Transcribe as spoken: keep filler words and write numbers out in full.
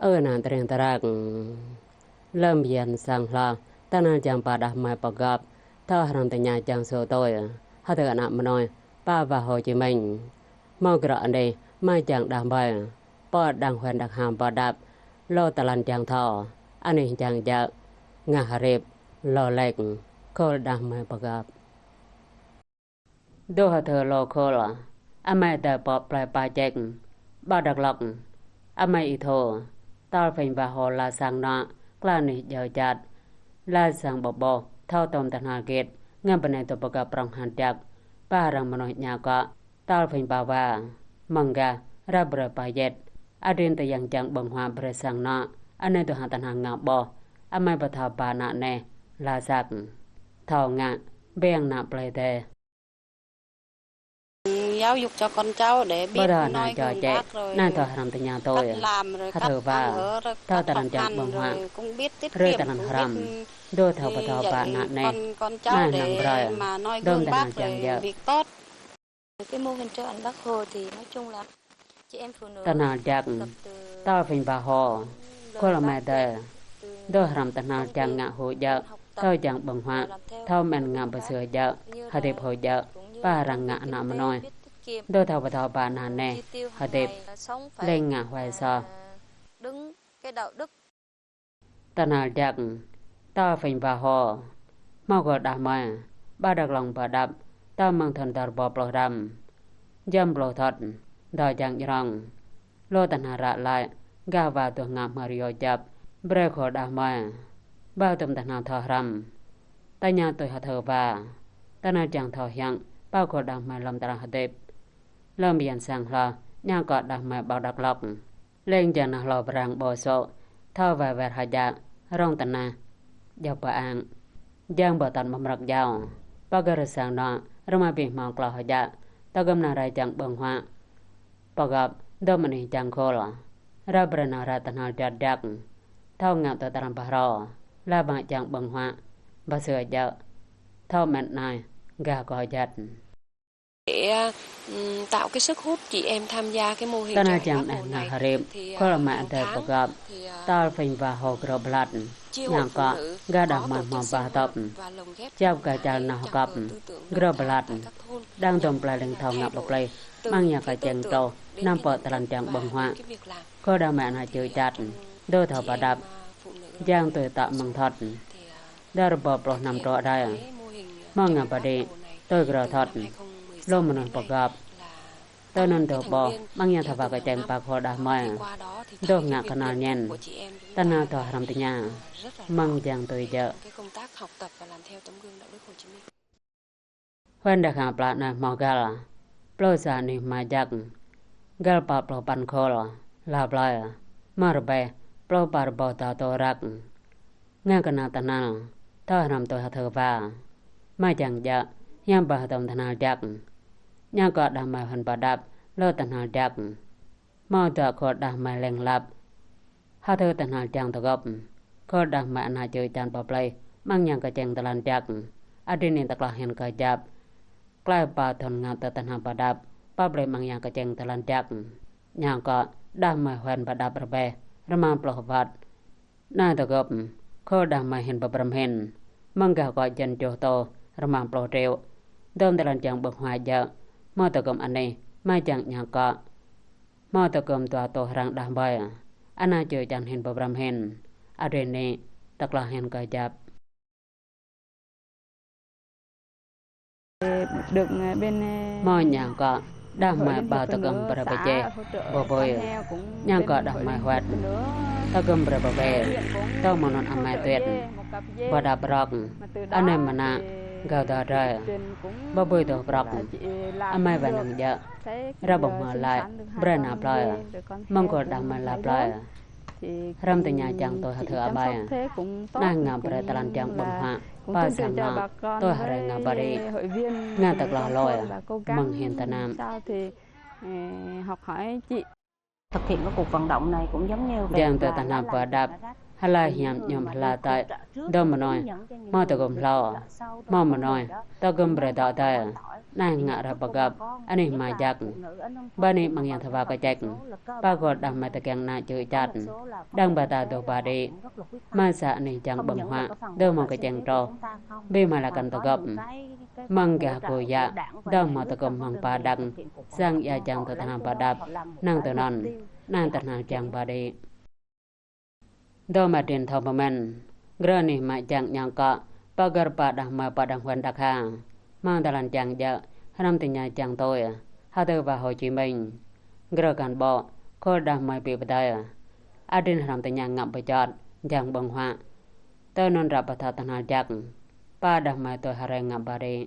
Ơ ană tring tơrak. Lơm yan sang hloh, tơnal jang pơđah mơi pơgop, thâo hrăm tơña jang sô tui, hơdơr ană mơnuih, pă wah Hồ Chí Minh. Hmâo grŏ anih, mơi jang đah mơi, pô đang huen đah hăng pơđăp, lô tơlan jang thâo, anih jang jơ̆, ngă hrip, lô lek, khul đah mơi pơgop. Dŏ hơdơr lô khul, amai tơ pŏk plơi Pa Ček, Ƀă Đăk Lŏk, amai Y Thô, tơl pheng wah Hồ la sang nŏ, kla anih jao jat, la sang ƀôh ƀôh, thâo tôm tơnal git, ngă bơnai dŏ pơgop prong hăn jak, pă arăng mơnuih ñă kŏ, tơl pheng pă wa, mơng gah, ră brơi pă yet, adrin tơyang jang ƀơ̆ng huă brơi sang nŏ, anai dŏ hăng tơnal ngă ƀôh, amai pơthâo ba ană neh, la sak, thâo ngă, beng ană plơi dêh. Giáo dục cho con cháu để biết nói gương bác rồi cách làm rồi cách ăn ở rồi cách học hành rồi cũng biết tiết kiệm, cũng biết dạy con con cháu để mà nói gương bác rồi việc tốt. Cái mô hình trước ăn Bác Hồ thì nói chung là Tơnal jak, tơl pheng wah Hồ, khul amai tơ, dŏ hrăm tơnal jang ngă hŭ jơ̆, thâo jang ƀơ̆ng huă, thâo men ngă pơsưh jơ̆, hơdip hŭ jơ̆, pă arăng ngă ană mơnuih. Dŏ thâo pơthâo pă ană neh, hơdip, leng ngă huai soh. Tơnal jak, tơl pheng wah Hồ, hmâo khul đah mơi, Ƀă Đăk Lŏk pơđăp, tơl mơng thŭn dua rơbâo pluh răm. Jăm pluh thŭt, dŏ jang jrong. Lô tơnal ră lăi, gah wa tuh ngă hmar yô jăp, brơi khul đah mơi. Ƀă tŭm tơnal thâo hrăm. Tơña tui hơdơr wa. Tơnal jang thâo hiăng, pă khul đah mơi lŏm tơnal hơdip. Lơm yan sang hloh, ñă kŏ đah mơi Ƀă Đăk Lŏk. Leng jang nao hloh prang ƀô sô̆, thâo wai wer hơjă, rong tơnah, jao pơang. Jang pơtăn mơmrăk jao, pơgơ̆r sang nŏ, rơma bih hmâo klâo hơjă, tơgơ̆m nao rai jang ƀơ̆ng huă. Pơgop, dŏ mơ̆ng anih jang khul. Ră brơi nao rai tơnal jat jak. Thâo ngă tơ tơnal pơhrô, la bă jang ƀơ̆ng huă, pơsưh jơ̆. Thâo men anai, gah kơ jat. Để, ừm, tạo cái sức hút chị em tham gia cái mô hình chợ Tơnal jang đah ngă hrip, khul amai adơi pơgop, tơl pheng wah Hồ grŏ blat, ñă kŏ, gah đah mơi hmâo ba tŏp, jăp gah čar nao hơkŏp, grŏ blat, đang dŏm plơi leng thâo ngă pơplih, mơ̆ng ñă kơčeng truh, năm pơ tơlan jang ƀơ̆ng huă, khul đah mơi ană čư̆ čat, dŏ thâo pơđăp, jang tui tŏ mơng thŭt. Dua rơbâo pluh năm truh đơi. Mơ̆ng ngă pơđĭ, tui grŏ thŭt. Lŏm mơnuih pơgop. Tơ anŭn dŏ ƀôh, mơ̆ng ñă thâo wa kơčeng pă khul đah mơi. Dŏ ngă kơnăl ñen. Tơnal thâo hrăm tơña. Mơ̆ng jang tui jơ̆. Huen đah hăng pla anai hmâo găl. Pluh sa anih mơi jak. Găl pă pluh păn khul. La plơi. Mă rơbeh. Pluh pă rơbâo dua rơtuh răk. Ngă kơnăl tơnal. Thâo hrăm tui hơdơr wa. Mơi jang jăk. Hiam pơhơdôm tơnal jak. Ñă kŏ đah mơi huen pơđăp. Lŏm tơnal jak. Hmâo dua khul đah mơi leng lăp. Hơdơr tơnal jang tơgŭp. Khul đah mơi ană čư̆ čan pơplih, mơ̆ng ñă kơčeng tơlan jak. Adrin tơklah hiăn kơ jăp. Klai pă thŭn ngă tơ tơnal pơđăp, pơplih mơ̆ng ñă kơčeng tơlan jak. Ñă kŏ, đah mơi huen pơđăp rơbeh, rơma pluh wơ̆t. Anai tơgŭp, khul đah mơi hin pơbrăm hin. Mơng gah kŏ jăn čuh tuh, rơma pluh triệu. Dŏm tơlan jang ƀơ̆ng huă jơ̆. Hmâo tơgŭm anih, mơi jang ñă kŏ. Hmâo tơgŭm dua rơtuh răng đah mơi. Ană čư̆ čan hin pơbrăm hin. Adrin tơklah hiăn kơ jăp. Hmâo ñă kŏ, đah mơi ba tơgŭm brơi pơjeh, pơbui. Ñă kŏ đah mơi huăt. Tơgŭm brơi pơbui. Tơ mơnŭn amai tuyệt. Pơđăp brŏk. Anai mơnă, gao dua drơi. Pơbui tuh brŏk. Amai wai năng jăk. Ră ƀơ̆ng hmua lăi, brơi nao plơi. Mơng khul đah mơi la plơi. Hrăm tơña jang tui hơdơr amai. Anai ngă brơi tơlan jang ƀơ̆ng huă. Pă sang nŏ, tui hrơi ngă pơđĭ. Ngă tơklah lui, mơng hiăn tơnam. Thực hiện cái cuộc vận động này cũng giống như về Jang tui tơnal pơđăp. Hlơi hiam ñum hla tơi, dŏ mơnuih, hmâo tơgŭm hlâo, hmâo mơnuih, tơgŭm brơi dŏ tơi, anai ngă ră pơgăp, anih mă jăk. Bơni mơ̆ng yang thâo wa kơčĕk, pơgôl đah mơi tơkeng ană čư̆ čat, đang ba ta dŏ ba đĭ. Mơsa anih jang ƀơ̆ng huă, dŏ hmâo kơčĕng truh. Ƀing mơi lăi kăn tơgŭm. Mơ̆ng gah kơ yă, dŏ hmâo tơgŭm mơ̆ng pơđang, sang ia jang tơtơnah pơđăp, năng tơnăn, năng tơtơnah jang ba đĭ. Dŏ mă trin thâo pơmĭn, grơ anih mă jang ñang kŏ, pơgăr pă đah mơi pơđang huăn đah kha. Mơ̆ng tơlan jang djơ̆, hrăm tơña jang tui, hơdơ̆ wa Hồ Chí Minh. Grơ kăn ƀô̆, khul đah mơi pi pơdơi. Adrin hrăm tơña ngă pơčot, jang ƀơ̆ng huă. Tơnun ră pơthâo tơhnal jăk, pă đah mơi tui hrơi ngă ba đĭ.